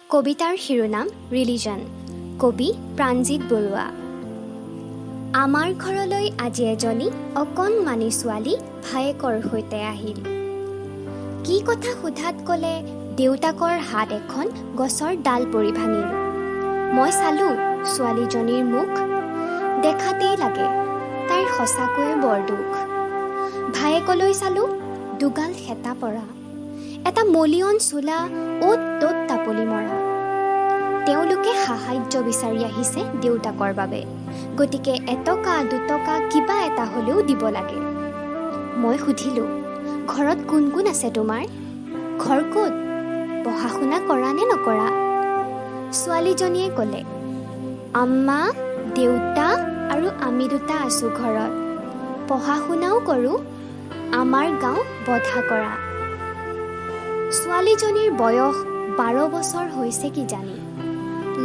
কবিতাৰ শিৰোনাম ৰিলিজন। কবি প্ৰাণজিৎ বৰুৱা। আমাৰ ঘৰলৈ আজি এজনী অকণমানি ছোৱালী ভায়েকৰ সৈতে আহিল। কি কথা সোধাত ক'লে, দেউতাকৰ হাত এখন গছৰ ডাল পৰি ভাঙিল। মই চালোঁ ছোৱালীজনীৰ মুখ, দেখাতেই লাগে তাইৰ সঁচাকৈয়ে বৰ দুখ। ভায়েকলৈ চালোঁ, দুগাল শেঁতা পৰা, এটা মলিয়ন চোলা, অ'ত ত'ত টাপলি মৰা। তেওঁলোকে সাহাৰ্য বিচাৰি আহিছে দেউতাকৰ বাবে, গতিকে এটকা দুটকা কিবা এটা হ'লেও দিব লাগে। মই সুধিলোঁ, ঘৰত কোন কোন আছে তোমাৰ? ঘৰ ক'ত? পঢ়া শুনা কৰা নে নকৰা? ছোৱালীজনীয়ে ক'লে, আম্মা, দেউতা আৰু আমি দুটা আছোঁ ঘৰত। পঢ়া শুনাও কৰোঁ। আমাৰ গাঁও বধা কৰা। ছোৱালীজনীৰ বয়স 12 বছৰ হৈছে কিজানি,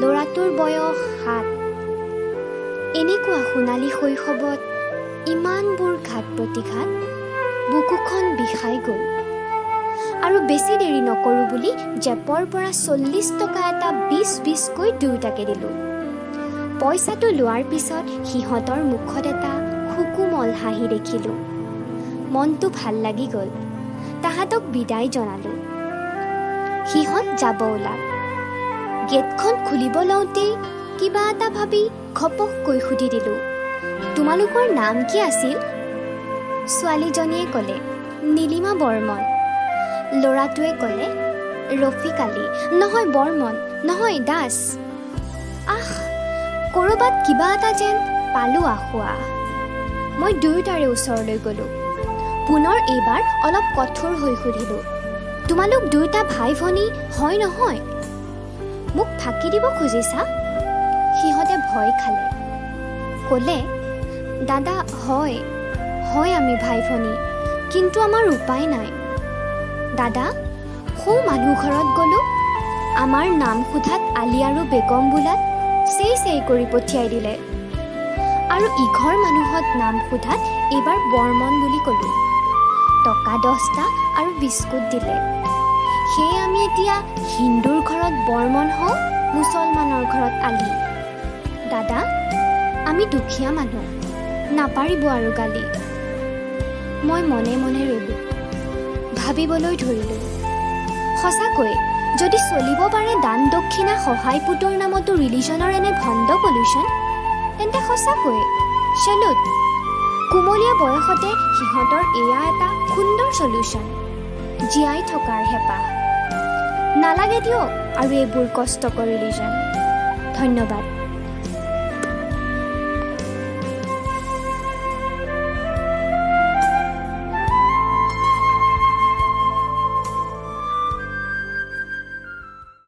ল'ৰাটোৰ বয়স 7। এনেকুৱা সোণালী শৈশৱত ইমানবোৰ ঘাত প্ৰতিঘাত, বুকুখন বিষাই গ'ল। আৰু বেছি দেৰি নকৰোঁ বুলি জেপৰ পৰা 40 টকা এটা 20 20কৈ দুয়োটাকে দিলোঁ। পইচাটো লোৱাৰ পিছত সিহঁতৰ মুখত এটা সুকোমল হাঁহি দেখিলোঁ। মনটো ভাল লাগি গ'ল। তাহাঁতক বিদায় জনালোঁ। সিহঁত যাব ওলাল। গেটখন খুলিব লওঁতেই কিবা এটা ভাবি ঘপককৈ সুধি দিলোঁ, তোমালোকৰ নাম কি আছিল? ছোৱালীজনীয়ে ক'লে, নীলিমা বৰ্মন। ল'ৰাটোৱে ক'লে, ৰফিক আলী, নহয় বৰ্মন, নহয় দাস। আহ, ক'ৰবাত কিবা এটা যেন পালোঁ আসোঁৱাহ। মই দুয়োটাৰে ওচৰলৈ গ'লোঁ। পুনৰ এইবাৰ অলপ কঠোৰ হৈ সুধিলোঁ, তোমালোক দুয়োটা ভাই ভনী হয় নহয়? মোক ফাঁকি দিব খুজিছা? সিহঁতে ভয় খালে। ক'লে, দাদা, হয় হয়, আমি ভাই ভনী, কিন্তু আমাৰ উপায় নাই। দাদা, সৌ মানুহ ঘৰত গ'লোঁ, আমাৰ নাম সোধাত আলি আৰু বেগম বোলাত চেই চেই কৰি পঠিয়াই দিলে আৰু ইঘৰ মানুহত নাম সোধাত এইবাৰ বৰ্মন বুলি ক'লোঁ, টকা 10টা আৰু বিস্কুট দিলে। সেয়ে আমি এতিয়া হিন্দুৰ ঘৰত বৰ্মন হওঁ, মুছলমানৰ ঘৰত আলি। দাদা, আমি দুখীয়া মানুহ, নাপাৰিব আৰু গালি। মই মনে মনে ৰ'লোঁ, ভাবিবলৈ ধৰিলোঁ, সঁচাকৈ যদি চলিব পাৰে দান দক্ষিণা সহায় পুতৰ নামতো ৰিলিজনৰ এনে ভণ্ড পলিউশ্যন, তেন্তে সঁচাকৈ চেলুট। কুমলীয়া বয়সতে সিহঁতৰ এয়া এটা সুন্দৰ চলিউশ্যন, জীয়াই থকাৰ হেঁপাহ। নালাগে দিয়ক আৰু এইবোৰ কষ্টকৰ ৰিলিজন। ধন্যবাদ।